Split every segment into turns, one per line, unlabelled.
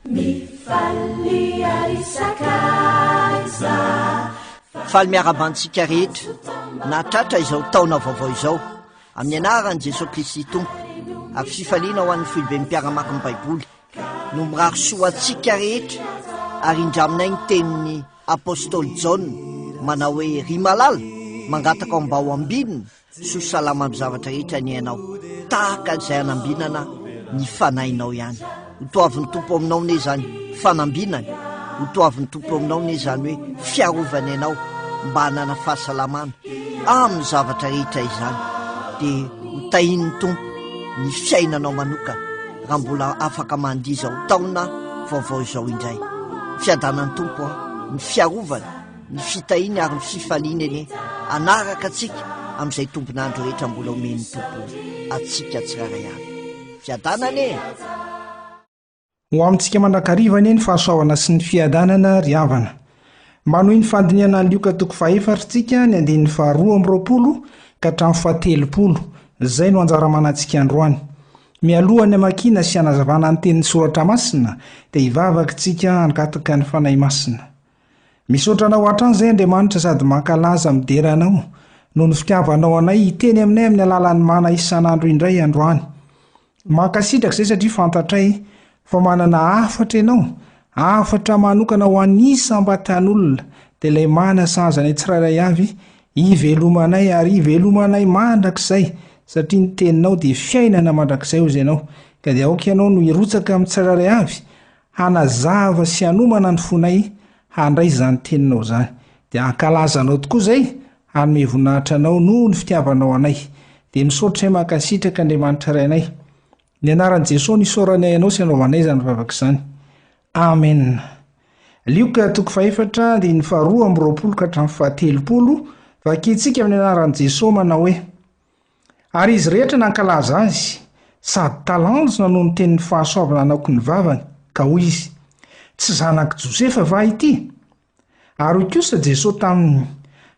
Mifalia ry sakaiza.
Faly miarahaba antsika rehetra nahatratra izao taona vaovao izao amin'ny anaran'i Jesoa Kristy Tompo ary fifaliana ho an'ny foiben'ny mpiara-maka ny Baiboly no mirary soa antsika rehetra ary indraminay ny tenin'ny Apostoly Jaona manao hoe ry malala mangataka ao mba ho ambinina Soa salama amin'ny zavatra rehetra anie ianao, tahaka izay hanambinana ny fanahinao ihany. Ho toavin'ny Tompo aminao anie izany fanambinany, ho toavin'ny Tompo aminao anie izany hoe fiarovany anao mba hanana fahasalamana amin'ny zavatra rehetra izany. Dia ho tahian'ny Tompo ny fiainanao manokana raha mbola afaka mandia izao taona vaovao izao indray. Fiadanan'ny Tompo, ny fiarovany. Ny fitahiany ary ny fifaliany anie hanaraka antsika amin'izay tombon'andro rehetra mbola omen'ny Tompo antsika tsirairay avy. Fiadanana e!
Ho amintsika mandrakariva anie ny fahasoavana sy ny fiadanana ry havana. Manohy ny fandinihana ny Lioka toko fahefatra isika, ny andininy faharoa amby roapolo ka hatramin'ny fahatelopolo. Izay no anjara manantsika androany. Mialoha ny hamakiana sy hanazavana ny tenin'ny Soratra Masina dia hivavaka isika hangataka ny Fanahy Masina. Misaotra anao hatrany izay Andriamanitra sady mankalaza midera anao noho ny fitiavanao anay hiteny aminay amin'ny alalan'ny mana isan'andro indray androany. Mankasitraka izay satria fantatray fa manana hafatra ianao, hafatra manokana ho an'ny isam-batan'olona, dia ilay mana sahaza anay tsirairay avy hivelomanay ary hivelomanay mandrakizay satria ny teninao dia fiainana mandrakizay hozy ianao ka dia aoka ianao no hirotsaka amin'ny tsirairay avy hanazava sy hanomana ny fonay handray izany teninao izany. Dia hankalaza anao tokoa izay, hanome voninahitra anao noho ny fitiavanao anay. Dia misaotra izay mankasitraka Andriamanitra Rainay. Ny anaran'i Jesoa no isaoranay anao sy anaovanay izany vavaka izany. Amen. Lioka toko fahefatra andininy faharoa amby roapolo ka hatramin'ny fahatelopolo, vakintsika amin'ny anaran'i Jesoa manao hoe, Ary izy rehetra nankalaza azy, sady talanjona noho ny tenin'ny fahasoavana nanaoky ny vavany, ka hoy izy, Tsy zanak'i Josefa va ity? Ary hoy kosa Jesoa taminy,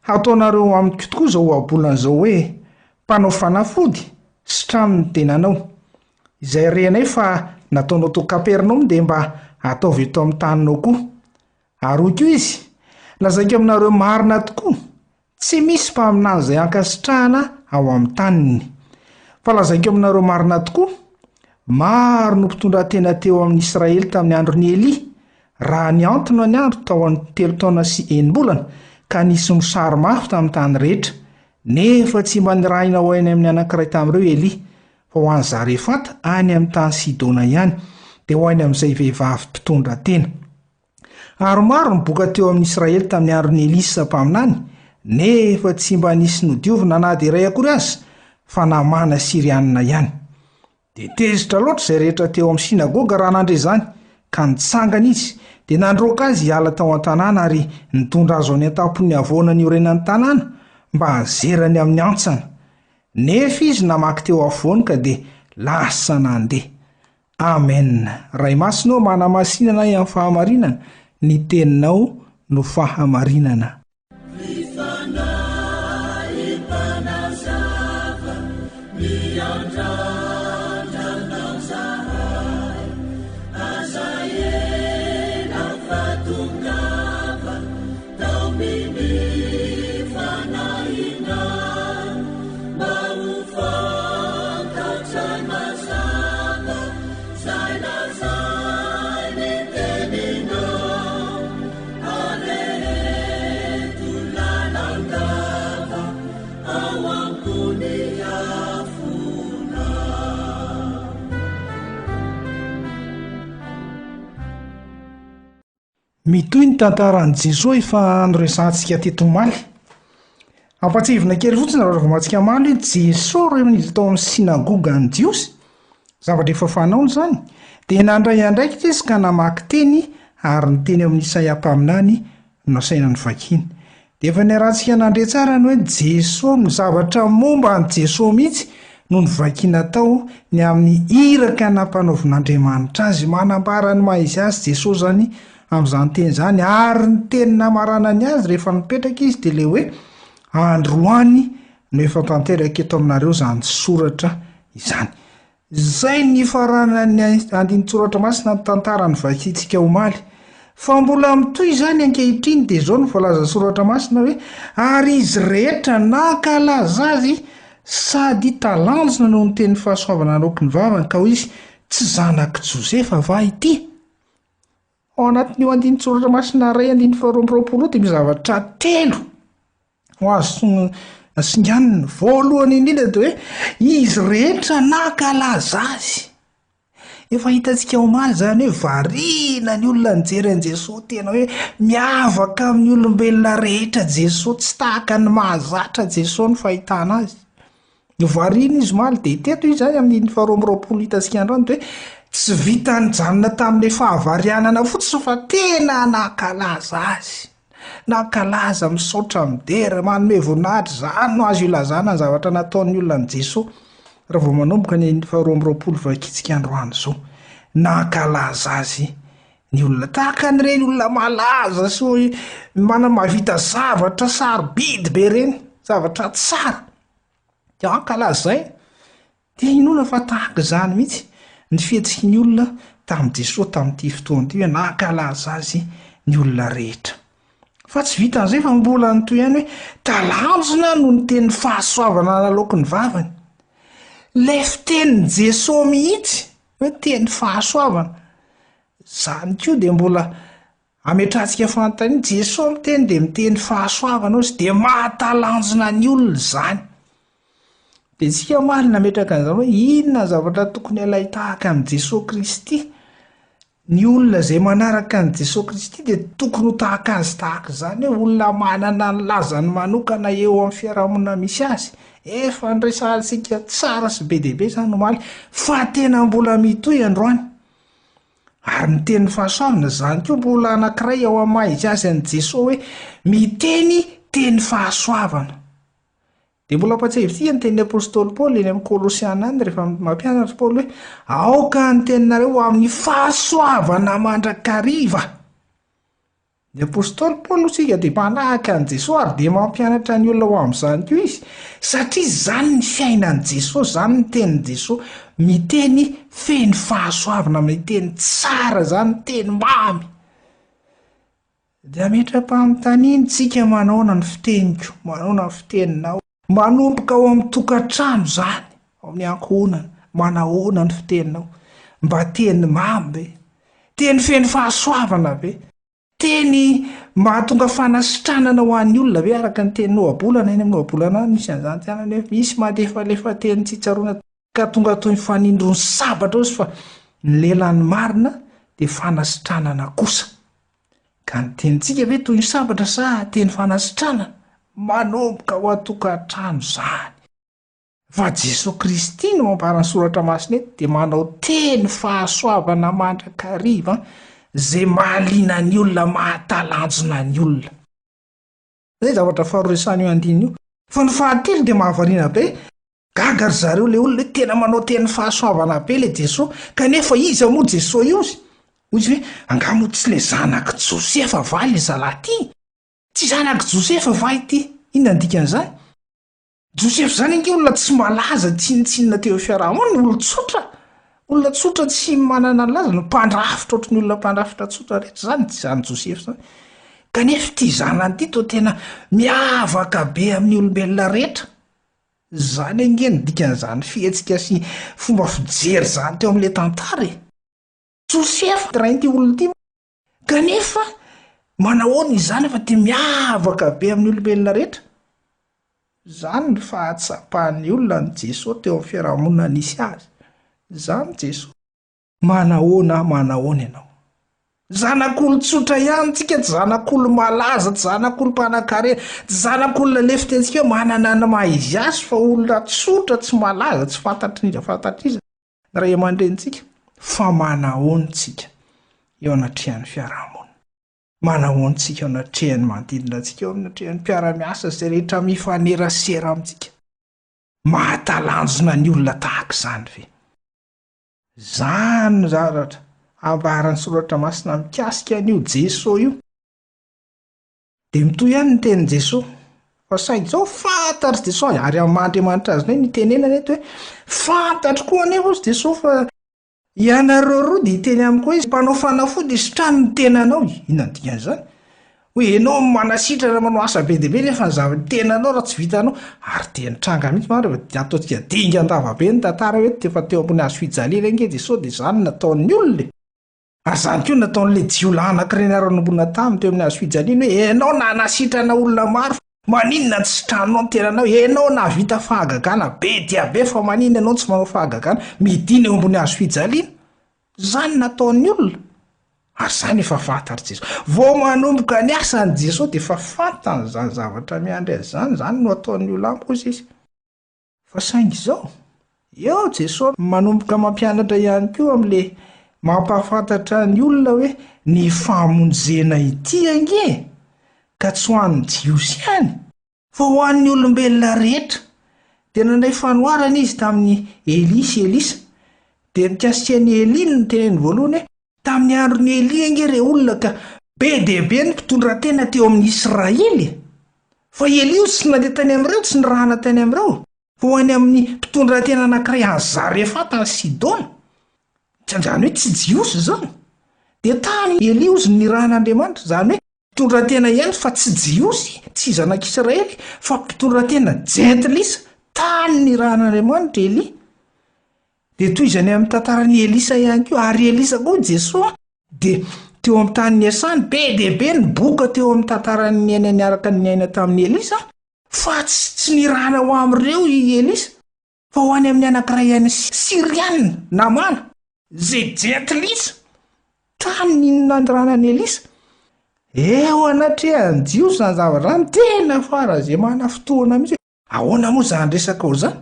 Hataonareo amiko tokoa izao ohabolana izao hoe, Mpanao fanafody, sitrano ny tenanao. Izay renay fa nataonao tao Kapernaomy dia mba ataovy eto amin'ny taninao koa. Ary hoy koa izy, Lazaiko aminareo marina tokoa, tsy misy mpaminany izay ankasitrahana ao amin'ny taniny. Fa lazaiko aminareo marina tokoa, maro no mpitondra tena teo amin'ny Israely tamin'ny andron'i Elia, raha nihantona ny andro tao amin'ny telo taona sy enim-bolana, ka nisy mosary mafy tamin'ny tany rehetra. Nefa tsy mba nirahina ho any amin'ny anankiray tamin'ireo Elia, fa ho any Zarefata any amin'ny tany Sidona ihany, dia ho any amin'izay vehivavy mpitondra tena. Ary maro ny boka teo amin'ny Israely tamin'ny andron'i Elisa mpaminany, nefa tsy mba nisy nodiovina na dia iray akory aza, fa Namàna Syrianina ihany. Dia tezitra loatra izay rehetra teo amin'ny synagoga raha nandre izany, ka nitsangana izy, dia nandroaka azy hiala tao an-tanàna ary nitondra azy ho any an-tampon'ny havoana niorenan'ny tanàna, mba hazerany amin'ny hantsana. Nefa izy namaky teo afovoany ka dia lasa nandeha. Amen. Ray Masina ô, manamasina anay amin'ny fahamarinana, ny teninao no fahamarinana.
Ry Fanahy mpanazava, miandrandra anao zahay, aza ela fa tongava.
Mitohy ny tantaran'i Jesoa efa noresahantsika teto omaly. Ampatsiahivina kely fotsiny raha vao mantsika omaly hoe Jesoa rehefa niditra tao amin'ny synagogan'ny Jiosy, zavatra efa fanaony izany, dia nandray andraikitra izy ka namaky teny ary ny teny ao amin'ny Isaia mpaminany Nasaina novakiana. Dia efa niarahantsika nandre tsara ny hoe Jesoa, ny zavatra momba an'i Jesoa mihitsy no novakiana tao, ny amin'ny iraka nampanaovin'Andriamanitra azy. Manambara ny maha izy azy Jesoa izany amin'izany teny izany, ary ny teny namaranany azy rehefa nipetraka izy dia ilay hoe androany no efa tanteraka eto aminareo izany soratra izany. Izay ny nifaranan'ny andinin-tsoratra masina ny tantara novakintsika omaly. Fa mbola mitohy izany ankehitriny dia izao no voalazan'ny soratra masina hoe ary izy rehetra nankalaza azy sady talanjona noho ny tenin'ny fahasoavana naloaky ny vavany ka hoy izy tsy zanak'i Josefa va ity? Ao anatin'io andinin-tsoratra masina iray andininy faharoa amby roapolo io dia misy zavatra telo ho azo singanina. Voalohany indrindra dia hoe izy rehetra nankalaza azy. Efa hitantsika omaly izany hoe variana ny olona nijery an'i Jesoa, tena hoe miavaka amin'ny olombelona rehetra Jesoa, tsy tahaka ny mahazatra Jesoa ny fahitana azy. Variana izy omaly dia teto izy izany amin'ny faharoa amby roapolo hitantsika androany dia hoe tsy vita nijanona tamin'ilay fahavarianana fotsiny fa tena nankalaza azy. Nankalaza, misaotra, midera, manome voninahitra, izany no azo ilazana ny zavatra nataon'ny olona an'i Jesoa raha vao manomboka ny faharoa amby roapolo vakintsika androany izao. Nankalaza azy ny olona. Tahaka an'ireny olona malaza sy mana-mahavita zavatra sarobidy be ireny, zavatra tsara. Dia ankalazaina. Dia inoana fa tahaka izany mihitsy ny fihetsiky ny olona tamin'i Jesoa tamin'ity fotoana ity hoe nankalaza azy ny olona rehetra. Fa tsy vitan'izay fa mbola nitohy ihany hoe talanjona noho ny tenin'ny fahasoavana naloaky ny vavany. Ilay fitenin'i Jesoa mihitsy hoe teny fahasoavana, izany koa dia mbola ametrahantsika fanontaniana, Jesoa miteny dia miteny fahasoavana ozy, dia mahatalanjona ny olona izany. Dia tsika omaly nametraka an'izany hoe inona ny zavatra tokony alain-tahaka amin'i Jesoa Kristy? Ny olona izay manaraka an'i Jesoa Kristy dia tokony ho tahaka azy tahaka izany hoe olona manana ny lazany manokana eo amin'ny fiarahamonina misy azy. Efa niresahantsika tsara sy be dia be izany omaly fa tena mbola mitohy androany. Ary ny tenin'ny fahasoavana izany koa mbola anankiray ao amin'ny maha izy azy an'i Jesoa hoe miteny teny fahasoavana. Dia mbola ampatsiahivintsika ny tenin'ny apostoly Paoly eny amin'ny Kolosiana any rehefa mampianatra Paoly hoe aoka ny teninareo ho amin'ny fahasoavana mandrakariva. Ny apostoly Paoly hoy isika dia mpanahaka an'i Jesoa ary dia mampianatra ny olona ho amin'izany koa izy satria izany ny fiainan'i Jesoa, izany ny tenin'i Jesoa, miteny feno fahasoavana, miteny tsara izany, miteny mamy. Dia ametra-panontaniana isika manaona ny fiteniko, manaona ny fiteninao. Manomboka ao amin'ny tokantrano izany, ao amin'ny ankohonana, manahoana ny fiteninao? Mba teny mamy ve? Teny feno fahasoavana ve? Teny mahatonga fanasitranana ho an'ny olona ve araka ny tenin'ny ohabolana? Eny amin'ny ohabolana any misy an'izany tsy any hoe misy mandefalefa teny tsy tsaroana ka tonga toy ny fanindron'ny sabatra ozy fa ny lelan'ny marina dia fanasitranana kosa. Ka ny tenintsika ve toy ny sabatra sa teny fanasitranana? Manomboka ao an-tokantrano izany. Fa Jesoa Kristy no ambaran'ny Soratra Masina eto dia manao teny fahasoavana mandrakariva izay mahaliana ny olona, mahatalanjona ny olona. Izay zavatra faharoa resahan'io andininy io. Fa ny fahatelo dia mahavariana be, gaga ry zareo ilay olona hoe tena manao teny fahasoavana be ilay Jesoa, kanefa iza moa Jesoa io? Hoy izy hoe, angaha moa tsy ilay zanak'i Josefa va ilay zalahy ity? Tsy zanak'i Josefa va ity? Inona ny dikan'izany? Josefa izany ange olona tsy malaza tsinontsinona teo amin'ny fiarahamonina, olon-tsotra, olona tsotra tsy manana ny lazany, mpandrafitra ohatry ny olona mpandrafitra tsotra rehetra izany izany Josefa izany. Kanefa ity zanany ity toa tena miavaka be amin'ny olombelona rehetra. Izany ange ny dikan'izany fihetsika sy fomba fijery izany teo amin'ilay tantara e. Josefa rain'ity olona ity Kanefa manahoana izany fa dia miavaka be amin'ny olombelona rehetra? Izany ny fahatsapan'ny olona an'i Jesoa teo amin'ny fiarahamonina nisy azy. Izany Jesoa. Manahoana manahoana ianao? Zanak'olon-tsotra ihany tsika, tsy zanak'olo-malaza, tsy zanak'olo-mpanankarena, tsy zanak'olona lefy tentsika hoe manana ny maha izy azy fa olona tsotra tsy malaza, tsy fantatr'iza fantatr'iza. ny ray aman-drenintsika fa manahoana isika eo anatrehan'ny fiarahamonina, manahoana isika eo anatrehan'ny manodidina antsika, eo anatrehan'ny mpiara-miasa izay rehetra mifanerasera amintsika. Mahatalanjona ny olona tahaka izany ve? Izany no zavatra ambaran'ny soratra masina mikasika an'io Jesoa io. Dia mitohy ihany ny tenin'i Jesoa. Fa saingy izao fantatr'i Jesoa, ary amin'ny maha Andriamanitra azy indray no itenenany eto hoe, fantatro koa anefa hozy Jesoa fa ianareo roa dia hiteny amiko hoe mpanao fanafody sitrano ny tenanao. Inona no dikan'izany? Hoe ianao manasitrana manao asa be dia be nefa ny zava- tenanao raha tsy vitanao. Ary dia nitranga mihitsy manko rehefa ataontsika dingan-dava be ny tantara hoe efa teo ambony hazo fijaliana ange Jesoa dia izany no nataon'ny olona e. Ary izany koa no nataon'ilay jiolahy anankiray niara-nombona taminy teo amin'ny hazo fijaliana hoe, Ianao nanasitrana olona maro, maninona no tsy sitranonao ny tenanao? Ianao nahavita fahagagana be dia be, fa maninona ianao no tsy manao fahagagana? Midina eo ambony hazo fijaliana. Izany no nataon'ny olona. Ary izany efa fantatr'i Jesosy. Vao manomboka ny asany Jesosy dia efa fantany izany zavatra miandry azy izany. Izany no ataon'ny olona amiko, hoy izy. Fa saingy izao, eo Jesoa manomboka mampianatra ihany koa amin'le mampahafantatra ny olona hoe ny famonjena ity ange ka tsy ho an'ny Jiosy ihany fa ho an'ny olombelona rehetra. Dia nandray fanoharana izy tamin'i Elia sy Elisa. Dia mikasika an'i Elia no noteneniny voalohany hoe Tamin'ny andron'i Elia ange re olona ka be dia be ny mpitondratena teo amin'ny Israely e! Fa i Elia tsy nandeha tany amin'ireo, tsy nirahana tany amin'ireo, fa ho any amin'ny mpitondratena anankiray any Zarefata any Sidona. Izany hoe tsy Jiosy izany. Dia tany Elia hozy no nirahan'Andriamanitra, izany hoe mpitondratena ihany fa tsy Jiosy, tsy zanak'Israely, fa mpitondratena jentilisa, tany nirahan'Andriamanitra Elia. Dia tohizany amin'ny tantaran'i Elisa ihany koa, ary Elisa koa Jesoa dia teo amin'ny tany niasany, be dia be ny boka teo amin'ny tantaran'ny niaina niaraka niaina tamin'i Elisa, fa tsy tsy nirahana ho amin'ireo i Elisa, fa ho any amin'ny anankiray any Syriana, Namana, izay jentilisa, tany ny nanirahana an'i Elisa. Eo anatrehan'ny Jiosy izany zavatra izany, tena faran'izay manafintohina mihitsy hoe ahoana moa izany resaka izany?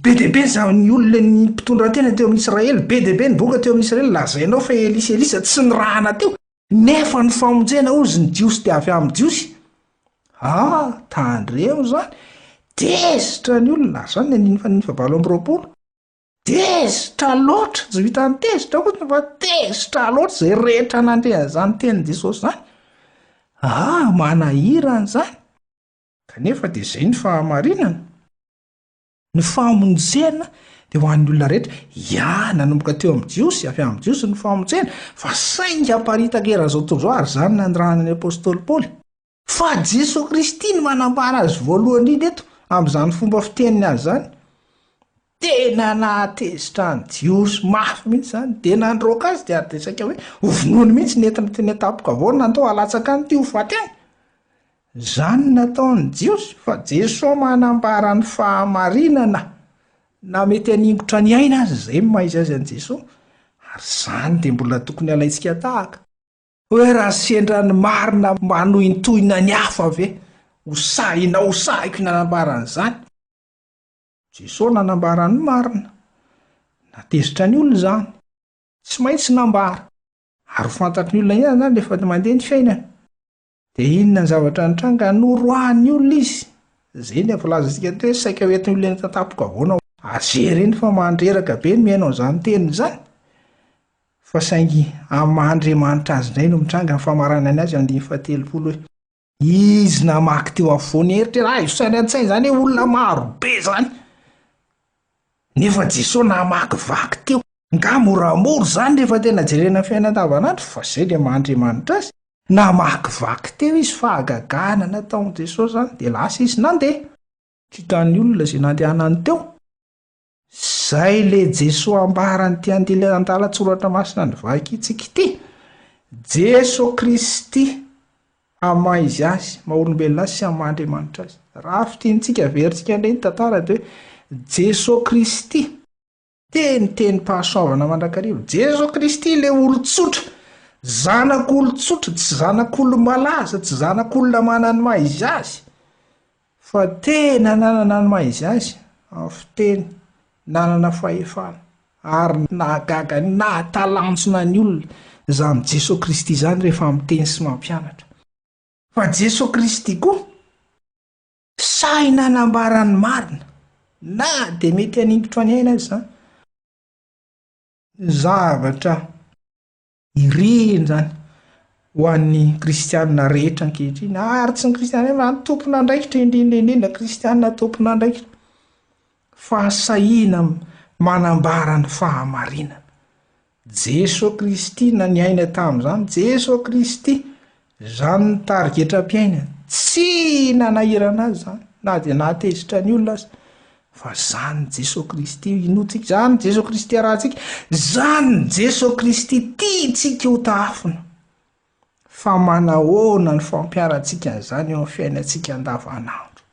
Be dia be izany olona ny mpitondra tena teo amin'i Israely, be dia be ny boka teo amin'i Israely, lazainao fa Elisa Elisa tsy nirahana teo, nefa ny famonjena hozy ny Jiosy dia avy amin'ny Jiosy. Ah, tandremo izany, tezitra ny olona, ary izany ny andininy faha 28. Tezitra loatra, tsy vitan'ny tezitra fotsiny fa tezitra loatra izay rehetra nandre an'izany tenin'i Jesosy izany. Ah, manahirana izany. Kanefa dia izay ny fahamarinana. Ny famonjena dia ho an'ny olona rehetra. Ya, nanomboka teo amin'ny Jiosy, avy amin'ny Jiosy ny famonjena, fa saingy haparitaka eran'izao tontolo izao, ary izany nanirahana ny apostoly Paoly. Fa Jesoa Kristy no manambara azy voalohany indrindra eto, amin'izany fomba fiteniny azy izany. Tena nahatezitra ny Jiosy mafy mihitsy izany, dia nandroaka azy, dia ary dia saika hoe hovonoiny mihitsy, nentina teny an-tampon-kavoana, natao halatsaka an'ity ho faty any. Izany no nataon'ny Jiosy, fa Jesoa manambara ny fahamarinana, na mety haningotra ny aina aza, izay no maha izy azy an'i Jesoa, ary izany dia mbola tokony halaintsika tahaka. Hoe raha sendra ny marina manohintohina ny hafa ve, ho sahinao ho sahiko ny hanambara an'izany? Jesoa nanambara ny marina, nahatezitra ny olona izany, tsy maintsy nambara, ary ho fantatry ny olona ihany izany rehefa mandeha ny fiainana. Dia inona ny zavatra nitranga? Noroahan'ny olona izy. Izay ilay voalazantsika teo hoe saika ho entin'ny olona eny an-tampon-kavoana azery eny fa mandreraka be ny mihaino an'izany teniny izany. Fa saingy amin'ny maha Andriamanitra azy indray no mitranga ny famaranany azy andininy fahatelopolo hoe izy namaky teo afovoany eritreritra, ah, saina an-tsaina izany hoe olona maro be izany. Nefa Jesoa namakivaky teo. Nga moramora izany rehefa tena jerena ny fiainana andavanandro fa izay ilay maha Andriamanitra azy. Namakivaky teo izy, fahagagana nataon'i Jesosy izany, dia lasa izy nandeha. Tsy hitan'ny olona izay nandehanany teo. Izay ilay Jesoa ambaran'ity andilan-dalan-tsoratra masina novakintsika ity. Jesoa Kristy amin'ny maha izy azy, maha olombelona azy sy amin'ny maha Andriamanitra azy. Raha fintinitsika, averintsika indray ny tantara dia hoe Jesoa Kristy. Teny tenim-pahasoavana mandrakariva. Jeso Kristy ilay olon-tsotra, zanak'olon-tsotra, tsy zanak'olo-malaza, tsy zanak'olona manana ny maha izy azy, fa tena nanana ny maha izy azy amin'ny fiteny, nanana fahefana, ary nahagaga, nahatalanjona ny olona izany Jeso Kristy izany rehefa miteny sy mampianatra. Fa Jeso Kristy koa Sahy nanambara ny marina, na dia mety haningotra ny aina aza izany. Ny zavatra iriny izany. Ho an'ny kristianina rehetra ankehitriny, ary tsy ny kristianina ihany fa ny tompon'andraikitra indrindra indrindra, kristianina tompon'andraikitra. Fahasahiana manambara ny fahamarinana. Jeso Kristy na niaina tamin'izany, Jeso Kristy, izany ny tarigetram-piainany. Tsy nanahirana azy izany, na dia nahatezitra ny olona aza. Fa izany Jeso Kristy inoantsika, izany Jeso Kristy arahantsika, izany Jeso Kristy tiantsika ho tahafina. Fa manahoana ny fampiharantsika an'izany eo amin'ny fiainantsika andavanandro?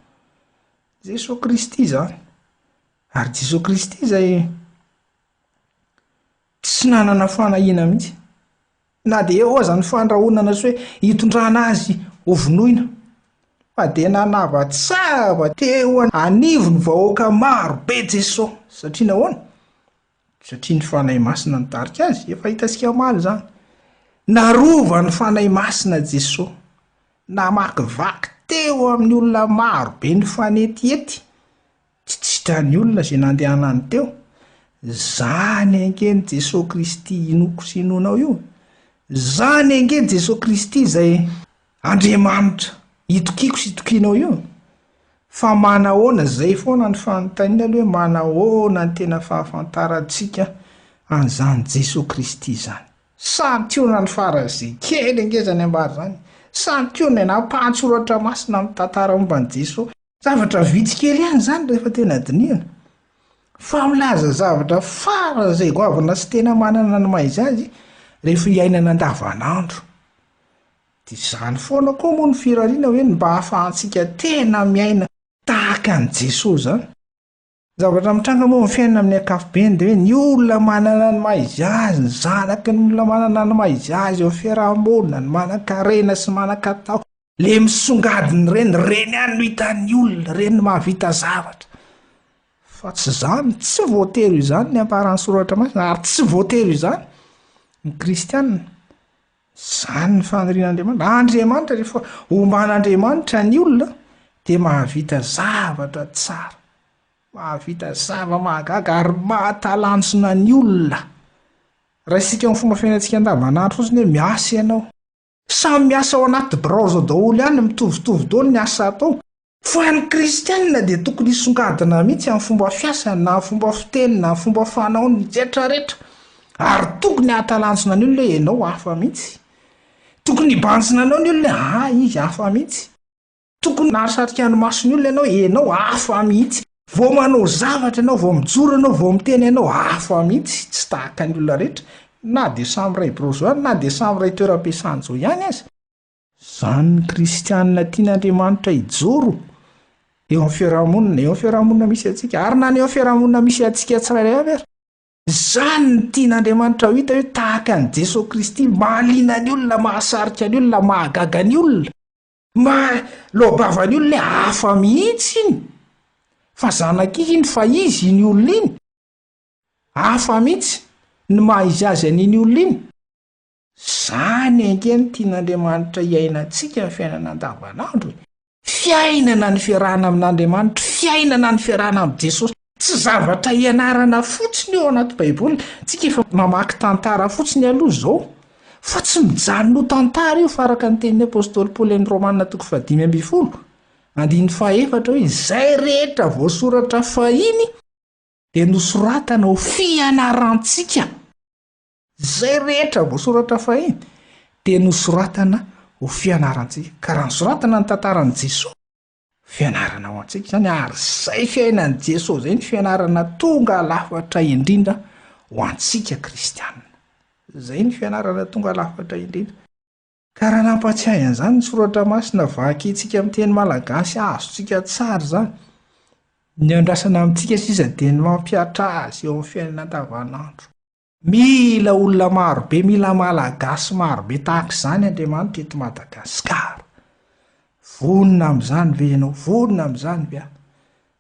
Jeso Kristy izany. Ary Jeso Kristy izay tsy nanana fanahiana mihitsy. Na dia eo aza ny fandrahonana sy hoe hitondrana azy hovonoina. Fa dia nanavatsava teo anivon'ny vahoaka maro be Jeso. Satria nahoana? Satria ny Fanahy Masina nitarika azy. Efa hitantsika omaly izany. Narovan'ny Fanahy Masina Jeso. Namakivaky teo amin'ny olona maro be nifanetiety. Tsy tsitrany olona izay nandehanany teo. Zany ange ny Jesoa Kristy inoako sy inoanao io. Zany ange Jesoa Kristy izay Andriamanitra itokiako sy itokianao io. Fa manahoana, zay foana ny fanontaniana aloha hoe manahoana ny tena fahafantarantsika an'izany Jesoa Kristy izany. Santionany faran'izay kely ange izany ambara izany. Santionany ampahan-tsoratra masina amin'ny tantara momba an'i Jesoa. Zavatra vitsy kely ihany izany rehefa tena dinihana. Fa milaza zavatra faran'izay goavana sy tena manana ny maha izy azy rehefa iainana andavanandro. Dia izany foana koa moa ny firariana hoe ny mba hahafahantsika tena miaina tahaka an'i Jesoa izany. Ny zavatra mitranga moa amin'ny fiainana amin'ny ankapobeny dia hoe ny olona manana ny maha izy azy, ny zanaky ny olona manana ny maha izy azy eo amin'ny fiaraha-monina, ny manan-karena sy manan-katao, le misongadina ireny, ireny ihany no hitan'ny olona, ireny no mahavita zavatra. Fa tsy izany, tsy voatery ho izany ny ambaran'ny soratra masina, ary tsy voatery ho izany ny kristianina. Izany ny fanirian'Andriamanitra. Andriamanitra, rehefa omban'Andriamanitra ny olona, dia mahavita zavatra tsara, mahavita zava-mahagaga ary mahatalanjona ny olona. Raisintsika amin'ny fomba fiainantsika andavanandro fotsiny hoe miasa ianao. Samy miasa ao anaty birao zao daholo ihany, mitovitovy daholo ny asa atao. Fa ny kristianina dia tokony hisongadina mihitsy amin'ny fomba fiasany, na amin'ny fomba fiteny, na amin'ny fomba fanaony, rehetra rehetra. Ary tokony hahatalanjona ny olona hoe ianao hafa mihitsy. Tokony hibanjina anao ny olona hoe ah izy hafa mihitsy. Tokony hahasarika ny mason'ny olona ianao hoe ianao hafa mihitsy. Vao manao zavatra ianao, vao mijoro ianao, vao miteny ianao, hafa mihitsy, tsy tahaka ny olona rehetra, na dia samy iray birao zao ihany, na dia samy iray toeram-piasana zao ihany aza. Izany ny kristianina tian'Andriamanitra hijoro eo amin'ny fiarahamonina, eo amin'ny fiarahamonina misy antsika, ary na ny eo amin'ny fiarahamonina misy antsika tsirairay avy ary. Izany no tian'Andriamanitra ho hita hoe tahaka an'i Jesoa Kristy, mahaliana ny olona, mahasarika ny olona, mahagaga ny olona, maha loabava ny olona hoe hafa mihitsy iny, fa zanak'izy iny, fa izy iny olona iny, hafa mihitsy ny maha izy azy an'iny olona iny. Izany ange no tian'Andriamanitra hiainantsika ny fiainana andavanandro e! Fiainana ny fiarahana amin'Andriamanitra, fiainana ny fiarahana amin'i Jesosy. Tsy zavatra ianarana fotsiny io ao anaty Baiboly. Tsika efa mamaky tantara fotsiny aloha izao. Fa tsy mijanona ho tantara io fa araka ny tenin'ny apostoly Paoly any Romana toko fahadimy ambin'ny folo, andininy fahaefatra hoe izay rehetra voasoratra fahiny dia nosoratana ho fianarantsika. Izay rehetra voasoratra fahiny dia nosoratana ho fianarantsika. Ka raha nosoratana ny tantaran'i Jesoa, fianarana ho antsika izany, ary izay fiainan'i Jesoa izay ny fianarana tonga lafatra indrindra ho antsika kristianina. Izay ny fianarana tonga lafatra indrindra. Ka raha nampatsiahy an'izany ny soratra masina vakintsika amin'ny teny malagasy azontsika tsara izany, ny andrasana amintsika sisa dia ny mampihatra azy eo amin'ny fiainana andavanandro. Mila olona marobe, mila Malagasy marobe tahaka izany Andriamanitra eto Madagasikara. Vonona amin'izany ve ianao? Vonona amin'izany ve aho?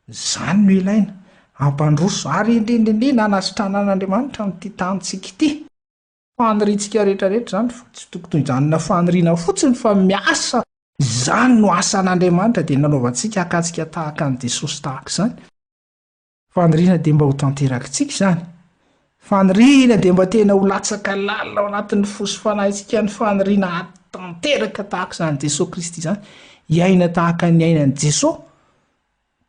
Izany no ilaina, hampandroso ary indrindra indrindra hanasitranan'Andriamanitra an'ity tanintsika ity. Faniriantsika rehetra rehetra izany fa tsy tokony hijanona faniriana fotsiny fa miasa, izany no asan'Andriamanitra dia nanaovantsika hakantsika tahaka an'i Jesosy tahaka izany. Faniriana dia mba ho tanterakitsika izany. Faniriana dia mba tena ho latsaka lalina ao anatin'ny fo sy fanahintsika ny faniriana. tanteraka tahaka izany Jesoa Kristy izany, hiaina tahaka ny niainan'i Jesoa,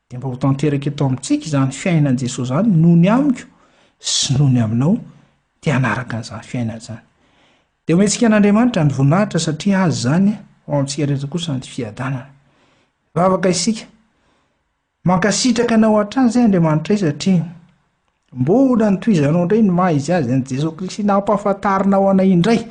dia mba ho tanteraka eto amintsika izany fiainan'i Jesoa izany noho ny amiko sy noho ny aminao, dia hanaraka an'izany fiainana izany. Dia omentsika an'Andriamanitra ny voninahitra satria Azy izany, ho amintsika rehetra kosa ny fiadanana. Vavaka isika. Mankasitraka anao hatrany izay Andriamanitray satria mbola nitohizanao indray ny maha izy azy an'i Jesoa Kristy nampahafantarinao anay indray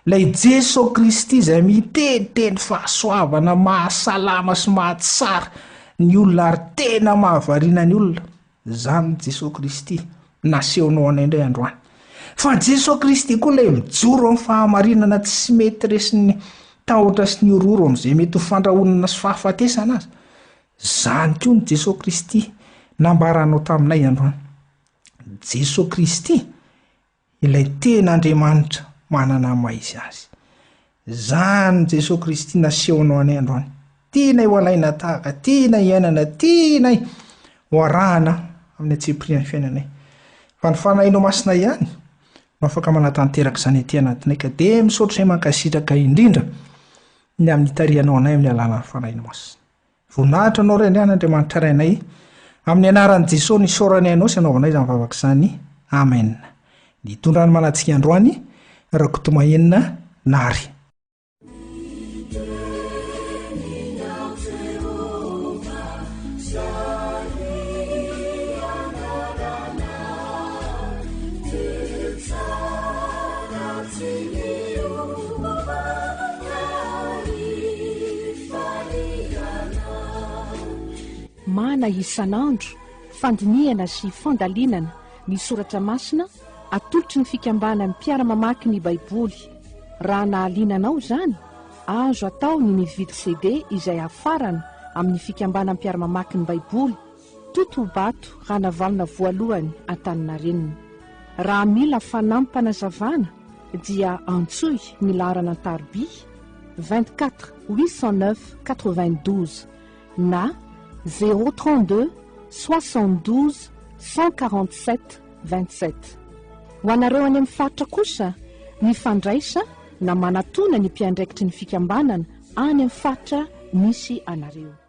ilay Jesoa Kristy izay miteniteny fahasoavana mahasalama sy mahatsara ny olona ary tena mahavariana ny olona. Izany Jesoa Kristy nasehonao anay indray androany. Fa Jesoa Kristy koa ilay mijoro amin'ny fahamarinana tsy mety resin'ny tahotra sy ny horohoro amin'izay mety ho fandrahonana sy fahafatesana aza. Izany koa ny Jesoa Kristy nambaranao taminay androany. Jesoa Kristy Ilay tena Andriamanitra manana ny maha izy azy. Izany Jesoa Kristy nasehonao anay androany. Tianay ho alaina tahaka, tianay hiainana, tianay ho arahana amin'ny antsipirian'ny fiainanay. Fa ny Fanahinao Masina ihany no afaka manatanteraka izany aty anatinay ka dia misaotra izay mankasitraka indrindra ny amin'ny hitarihanao anay amin'ny alalan'ny Fanahinao Masina. Voninahitra anao Ray Andriana Andriamanitra Rainay. Amin'ny anaran'i Jesoa no isaoranay anao sy anaovanay izany vavaka izany. Amen. Nitondra ny malantsika androany Rakotomahenina Nary.
Mana isan'andro, fandinihana sy fandalinana ny soratra masina atolotry ny fikambanan'ny mpiara-mamaky ny Baiboly. Raha nahaliana anao izany, azo atao ny mividy CD izay hafarana amin'ny fikambanan'ny mpiara-mamaky ny Baiboly, Totohabato Ranavalona voalohany Antaninarenina. Raha mila fanampim-panazavana dia antsoy ny laharana an-tariby 24 809 92 na 032 72 147 27. Ho anareo any amin'ny faritra kosa, mifandraisa na manatona ny mpiandraikitry ny fikambanana any amin'ny faritra misy anareo.